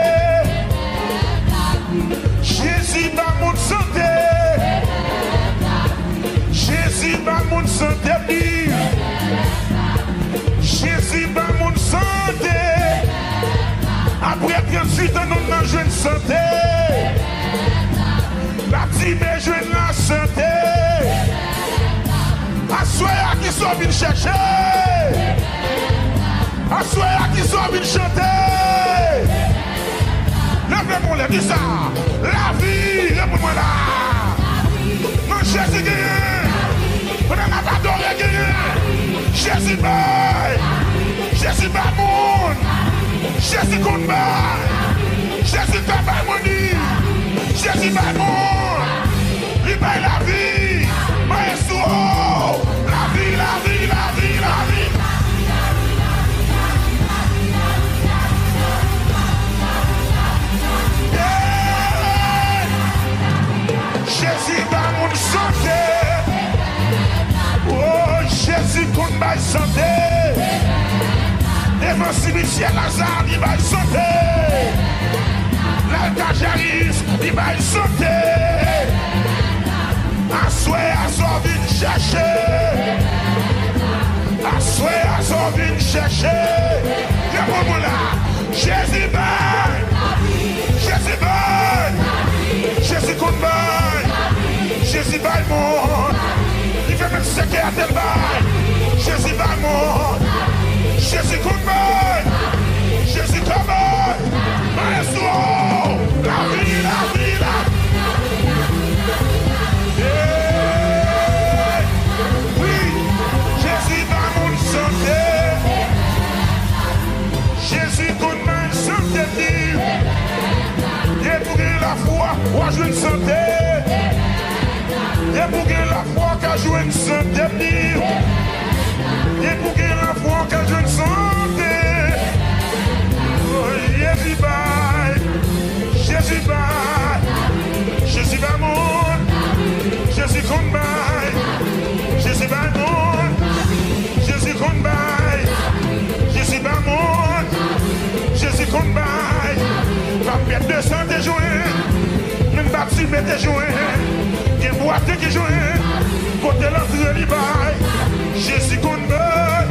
Jezi bay moun sante. Jezi bay moun sante pli. Jezi bay moun sante. Apre tranntuit an, nonm nan jwenn sante. Batime jwenn lasante. Aswè a, kisa w vin chèche? Aswè a, kisa w vin chante? Leve men w anlè, di sa. Lavi, reponn mwen la. Nan Jezi genyen. Pandan n ap adore genyen. Jezi bay. Jezi bay moun. Jezi konn bay. Jezi ka bay moun li. Jezi bay moun. Li bay lavi. Maestro. Lavi, lavi, lavi, lavi. Yeah! Jezi bay moun sante. Oh, Jezi konn bay sante. Devan simityè Laza, li bay sante. L al ka Jayis, li bay sante. Aswè a, sa w vin chèche? Aswè a, sa w vin chèche? Reponn mwen la. Jezi bay. Jezi bay. Jezi konn bay. Jezi bay moun. Li fè menm sèkèy atè l bay. Jezi bay moun. Jezi konn bay. Jezi ka bay. Maestro. Lavi, lavi, lavi. Hey! Wi. Jezi bay moun sante. Jezi konn bay sante li. Depi w gen lafwa, w a jwenn sante. Depi w gen lafwa, w ka jwenn sante li. Depi w gen lafwa, w ka jwenn sante. Oh, Jezi bay. Jezi bay. Jezi bay moun. Jezi konn bay. Jezi bay moun. Jezi konn bay. Jezi bay moun. Jezi konn bay. Papyèt de san te jwenn. Menm Batime te jwenn. Gen bwate ki jwenn. Kote l antre li bay. Jezi konn bay.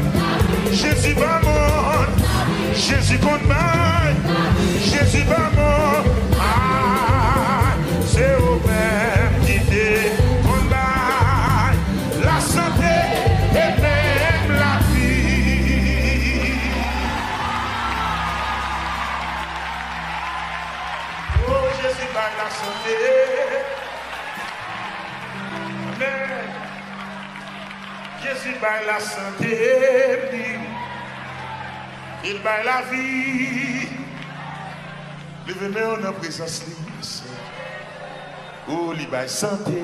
Jezi bay moun. Jezi konn bay. Jezi bay moun. Ah, se ou menm ki te konn bay lasante e menm lavi. Jezi bay lasante. Amèn. Jezi bay lasante, m di. Li bay lavi. Leve men w nan prezans li, mesye. O, li bay sante.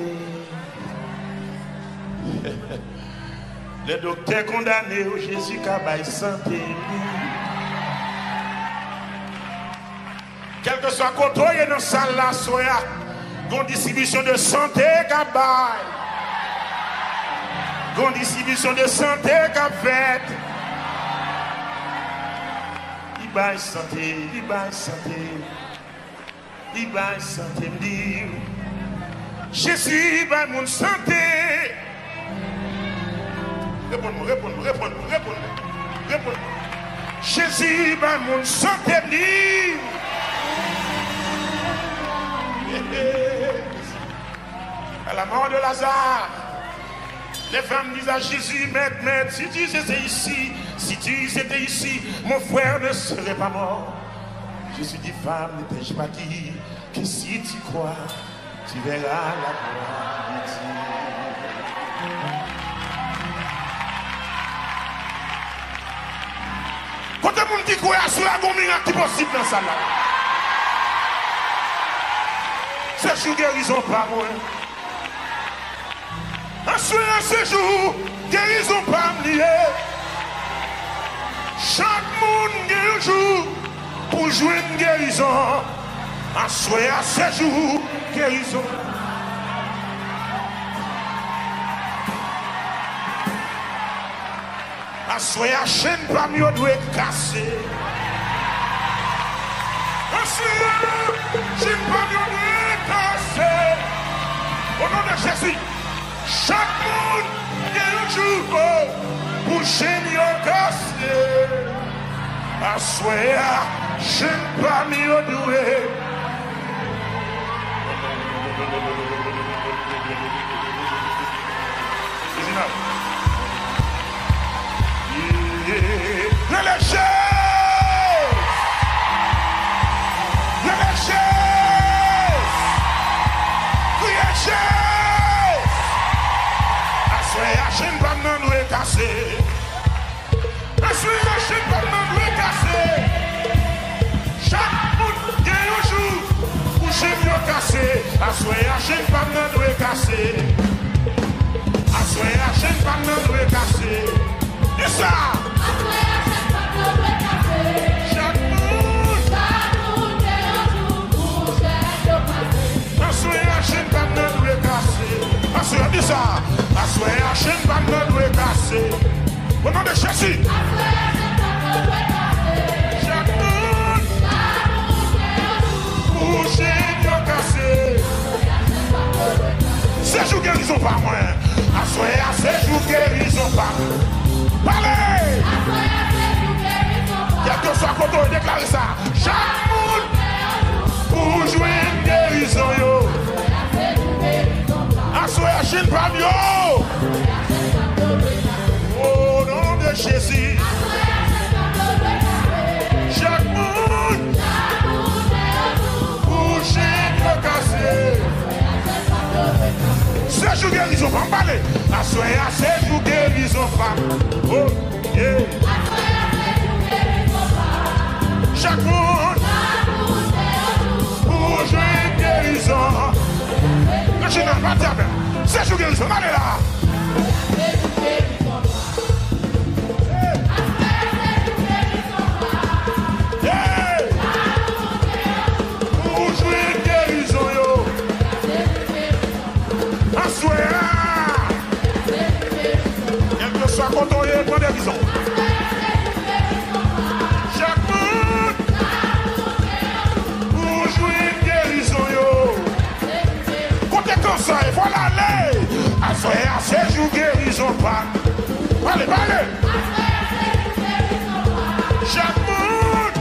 Lè doktè kondane w, Jezi ka bay sante li. Kèlkeswa kote w ye nan sal la aswè a, gon distribisyon de sante k ap bay. Gon distribisyon de sante k ap fèt. Li bay sante, li bay sante. Li bay sante, m di w. Jezi bay moun sante. Reponn mwen, reponn mwen, reponn mwen, reponn mwen, reponn mwen. Jezi bay moun sante, m di w. À la mort de Lazare, les femmes disent à Jésus, Maître, Maître, si tu étais ici, si tu étais ici, mon frère ne serait pas mort. Jésus dit, Femme, ne t'ai-je pas dit que si tu crois, tu verras la gloire de Dieu. Kote moun ki kwè aswè a gon mirak ki posib nan sal la? Se jou gerizon pa mwen. Aswè a se jou gerizon pa m li ye. Chak moun gen yon jou pou jwenn gerizon. Aswè a se jou gerizon. Aswè a, chenn pa m yo dwe kase. Aswè a, chenn pa m yo dwe kase. O non de Jezi, chak moun gen yon jou pou chenn yo kase. Aswè a, chenn pa m yo dwe. Reginald. Rele Jezi! Rele Jezi! Kriye Jezi! Aswè a, chenn pa m nan dwe kase. Aswè a, chenn pa m nan dwe kase. Chak moun gen yon jou pou chenn yo kase. Aswè a, chenn pa m nan dwe kase. Aswè a, chenn pa m nan dwe kase. Di sa. Aswè a, chenn pa m nan dwe kase. Chak moun. Chak moun gen yon jou pou chenn yo kase. Aswè a, chenn pa m nan dwe kase. Aswè a, di sa. Aswè a, chenn pa m nan dwe kase. O non de Jezi. Chak moun pou chenn yo kase. Se jou gerizon pa mwen. Aswè a se jou gerizon pa mwen. Pale! Kèlkeswa kote w ye, deklare sa. Chak moun pou jwenn gerizon yo. Aswè a chenn pa m yo. O non de Jezi. Chak moun pou chenn yo kase. Se jou gerizon pa m pale. Aswè a se jou gerizon pa m. O, yeah. Chak moun pou jwenn gerizon. Reginald, pati avè m. Se jou gerizon, ale la. Hey! Pou jwenn gerizon yo. Aswè a. Kèlkeswa kote w ye, pran gerizon. Chak moun pou jwenn gerizon yo. Kote kansè ye, fò l ale. Aswè a se jou gerizon pa. Pale, pale. Chak moun.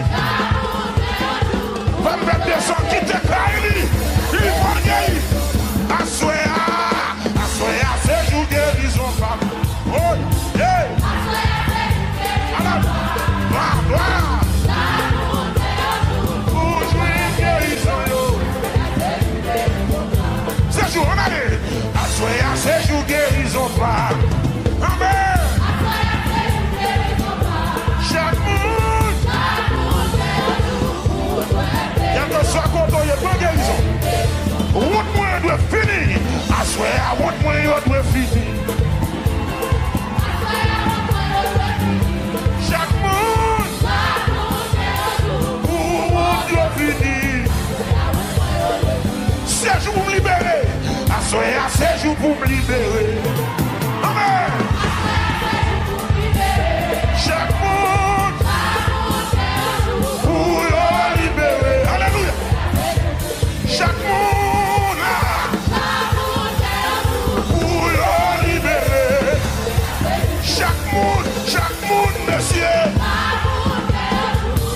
Fè m pèp desann kite kay li. Li fò l geri. Aswè a. Aswè a se jou gerizon pa m. Oy, yeah. Ala. Glwa, glwa. Pou jwenn gerizon yo. Aswè a wont mwen yo dwe fini. Chak moun pou wont yo fini. Se jou pou m libere. Aswè a se jou pou m libere. Amèn. Chak moun pou yo libere. Alelouya. Chak moun la pou yo libere. Chak moun, chak moun, mesye,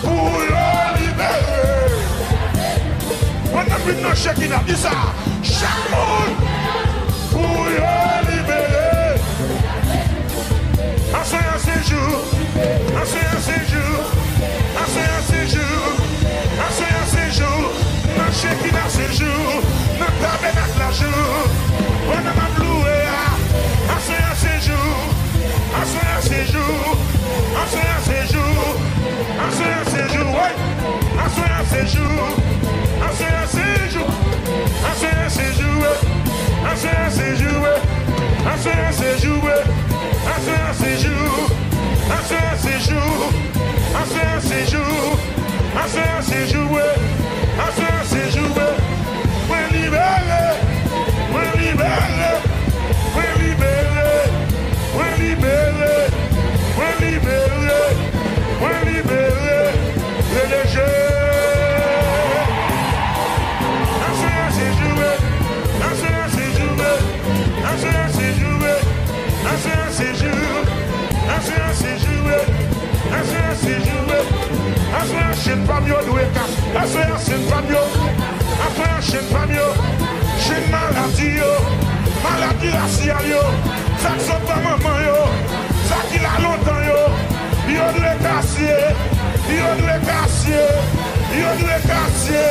pou yo libere. Mwen nan vin nan Chekina, di sa. Chak moun pou yo libere. Aswè a se jou. Aswè a se jou. Aswè a se jou. Aswè a se jou. Nan Chekina se jou. Nan tabènak la jou. Pandan m ap louwe a. Aswè a se jou. Aswè a se jou. Aswè a se jou. Aswè a se jou. Wi. Aswè a se jou. Aswè a se jou. Aswè a se jou. Aswè a se jou. Aswè a se jou. Aswè a se jou. Aswè a se jou. Aswè a se jou. Aswè a se jou. Aswè a se jou. Mwen libere. Mwen libere. Mwen libere. Mwen libere. Mwen libere. Mwen libere. Rele Jezi. Aswè a se jou. Aswè a se jou. Aswè a se jou. Aswè a se jou. Aswè a se jou. Aswè a se jou. Aswè a chenn pa m yo dwe kase. Aswè a chenn pa m yo. Aswè a chenn pa m yo. Chenn maladi yo. Maladi rasyal yo. Sa k sot nan manman yo. Sa ki la lontan yo. Yo dwe kase. Yo dwe kase. Yo dwe kase.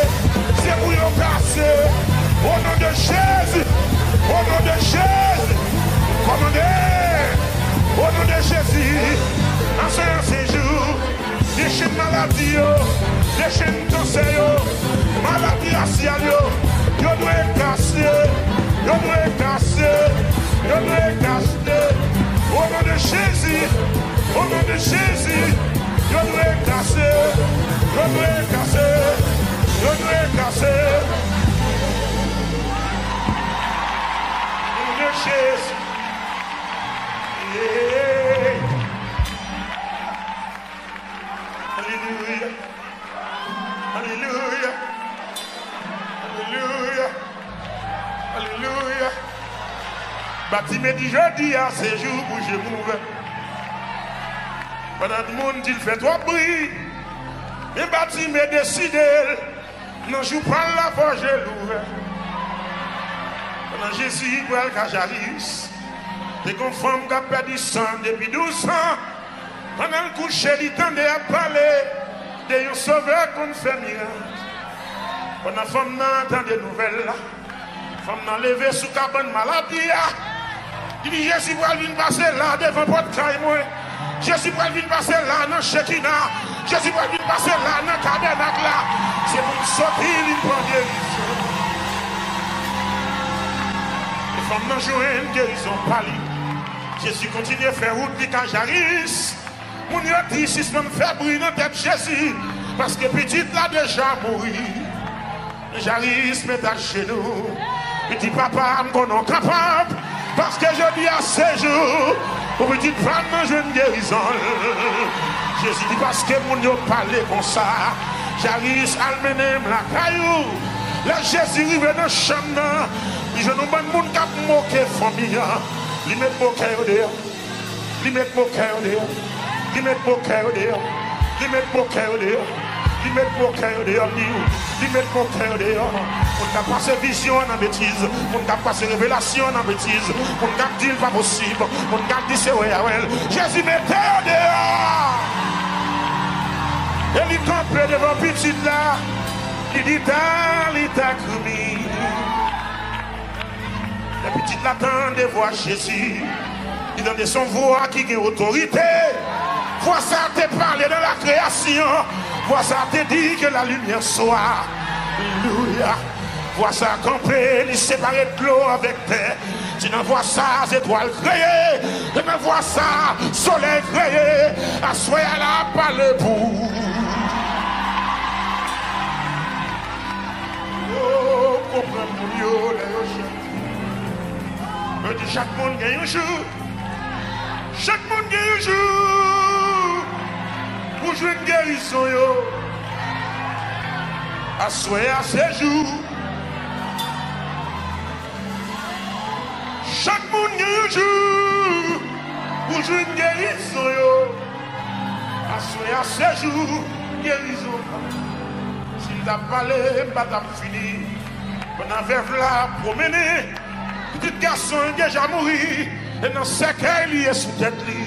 Se pou yo kase. O non de Jezi. O non de Jezi. Kòmande. O non de Jezi. Aswè a se jou. Dechenn maladi yo. Dechenn kansè yo. Maladi rasyal yo. Yo dwe kase. Yo dwe kase. Yo dwe kase. O non de Jezi. O non de Jezi. Yo dwe kase. Yo dwe kase. Yo dwe kase. O non de Jezi. Yeah. Alelouya. Alelouya. Alelouya. Alelouya. Batime di jodi a se jou pou je m ouvè. Pandan moun di l fè twòp bri, men Batime deside l nan jou pa l la fò je l ouvè. Pandan Jezi pral ka Jayis, te gon fanm k ap pèdi san depi douz an. Pandan l kouche, li tande y ap pale de yon Sovè k konn fè mirak. Pandan fanm nan tande nouvèl la, fanm nan leve sou kabann maladi a. Li di, Jezi pral vin pase la devan pòt kay mwen. Jezi pral vin pase la nan Chekina. Jezi pral vin pase la nan tabènak la. Se pou m soti vin pran gerizon. E fanm nan jwenn gerizon pa li. Jezi kontinye fè wout li ka Jayis. Moun yo di, sispann fè bri nan tèt Jezi, paske pitit la deja mouri. Jayis met ajenou. Li di, Papa, m konnen w kapab, paske jodi a se jou pou pitit pa m nan jwenn gerizon l. Jezi di, paske moun yo pale konsa, Jayis al mennen m lakay ou. Lè Jezi rive nan chanm nan, li jwenn yon bann moun k ap moke fanmi an. Li met bokè yo deyò. Li met bokè yo deyò. Li met bokè yo deyò. Li met bokè yo deyò. Li met bokè yo deyò. Li, li met bokè yo deyò. Moun k ap pase vizyon an nan betiz. Moun k ap pase revelasyon an nan betiz. Moun k ap di l pa posib. Moun k ap di se wè a wè l. Jezi mete yo deyò. E li kanpe devan pitit la. Li di, Talita koumi. Lè pitit la tande vwa Jezi, li tande se yon vwa ki gen otorite. Vwa sa a te pale nan lakreyasyon. Vwa sa a te di, que la lumière soit. Alelouya. Vwa sa a kanpe, li separe dlo avèk tè. Se nan vwa sa a zetwal kreye, se nan vwa sa a solèy kreye. Aswè a l ap pale pou ou. Oh, konprann moun yo lè yo chante. Yo di chak moun gen yon jou. Chak moun gen yon jou pou jwenn gerizon yo. Aswè a se jou. Chak moun gen yon jou pou jwenn gerizon yo. Aswè a se jou gerizon. Si m t ap pale, m pa t ap fini. Pandan vèv la ap pwomennen, pitit gason l deja mouri, e nan sèkèy li e sou tèt li.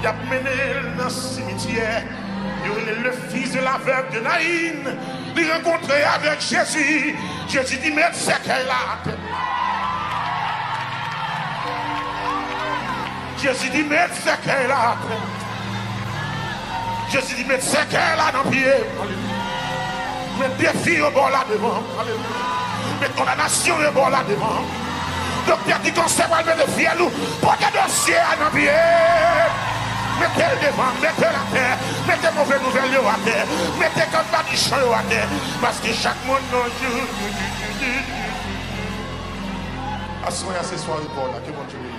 Y ap mennen l nan simityè. Yo rele l le fils de l'aveugle de Naïn. Li rankontre avèk Jezi. Jezi di, "Met sèkèy la atè." Jezi di, "Met sèkèy la atè." Jezi di, "Met sèkèy la nan pye m." Alelouya. Met defi yo ba w la devan m. Alelouya. Met kondanasyon yo ba w la devan m. Doktè di kansè pral mete fyèl ou. Pote dosye a nan pye m. Mete l devan m. Mete l atè. Mete move nouvèl yo atè. Mete kant madichon yo atè. Paske chak moun nan jou. Aswè a se sware pa w la. Ke Bondye beni.